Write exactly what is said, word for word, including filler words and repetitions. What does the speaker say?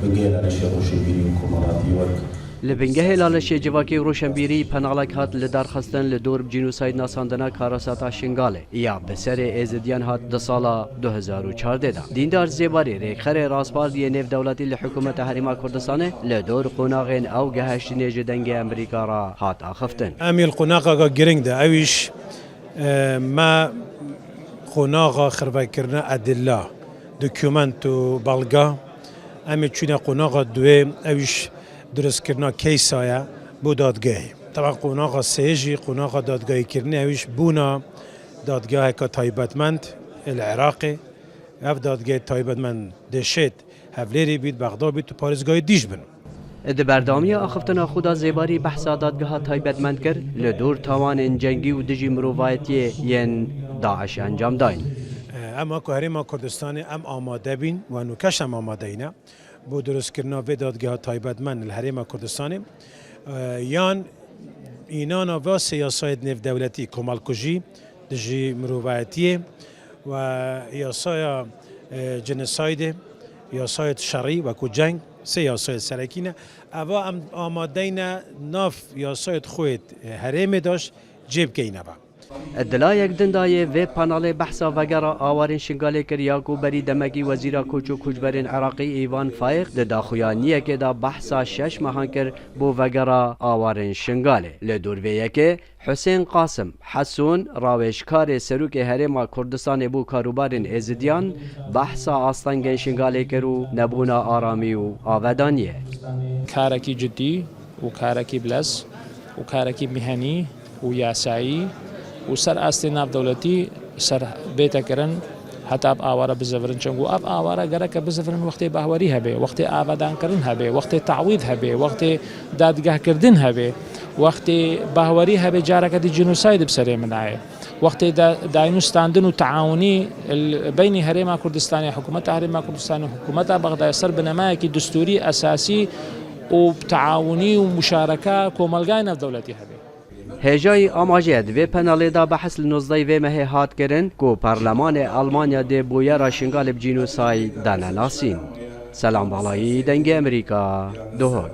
Bingehê Lalişê Roşenbîrî û Komelatî wek Li bingehê Lalişê civakî û roşenbîrî penalek hat lidarxistin li dor bi cînosayd nasandina karasata Şingalê ya bi serê Êzidiyan hat di sala du hezar û çardeh de. Dîndar Zêbarî, rêkxerê Raspardiyê Nêvdewletî li Hikûmeta Herêma Kurdistanê, li dor qonaxên ew geheştînê ji Dengê Amerîka re hat axiftin. Em ê li qonaxeka giring de, ewîş, e, me qonaxa xirvekirina edilla, dokument û belga, em ê çûne qonaxa duê, ewîş, dirustkirina keysa ye bo dadgehê. Teban qonaxa sê jî, qonaxa dadgehîkirinê, ewîş, bûna dadgeheka taybetmend li Iraqê. Ev dadgehê taybetmend dê şêt Hevlêrê bît, Bexda bît û parêzgahê dî jî bin. Di berdewamiya axiftina xwe de Zêbarî behsa dadgeha taybetmend kir, li dor tawanên cengî û dijî mirovayetiyê yên DAIŞ encam dayîn. Em a ku Herêma Kurdistanê em amade bîn, we nûkeş em amade yîne bo dirustkirina vê dadgeha taybetmend li Herêma Kurdistanê, e, yan înana va sê yasayê nêvdewletî, komelkujî, dijî mirovayetiyê we yasaya, e, cinosaydê, yasayê şerî wekû ceng, sê yasayê serekî ne. Eva em amadeyne nav yasayê xwe yê herêmê de jî cê bikeyne ve. Di layek din de yê vê panelê behsa vegera awarên Şingalê kir ya ku berî demekî Wezîra Koç û Koçberên Iraqî Îvan Faiq di daxuyaniyekê de behsa şeş mehan kir bo vegera awarên Şingalê. Li dor vê yekê Husên Qasim Hesun, rawêjkarê Serokê Herêma Kurdistanê bo karûbarên Êzidiyan, behsa astengên Şingalê kir û nebûna aramî û avedaniyê. Karekî cidî û karekî bilez û karekî mihenî û yasayî û ser astê navdewletî ser bête kirin, heta ev aware bizivirin. Çunku ev aware gereke bizivirin wextê bahwerî hebe, wextê avedankirin hebe, wextê tawîd hebe, wextê dadgehkirdin hebe, wextê bahwerî hebe, careke dî cînosayd bi serê min nayê. Wextê da-, dayîn û standin û teawunî li beynî Herêma Kurdistanê, Hikûmeta Herêma Kurdistanê û Hikûmeta Bexdayê ser binemeyekî distûrî, esasî û teawunî û muşareka komelgayê navdewletî hebe. Hêjayî amaje di vê panelê de behs li nozdehê vê mehê hat kirin ku Parlemanê Almanya dê bûyera Şingalê bi cînosayd dane nasîn. Selam Balayî, Dengê Amerîka, Duhok.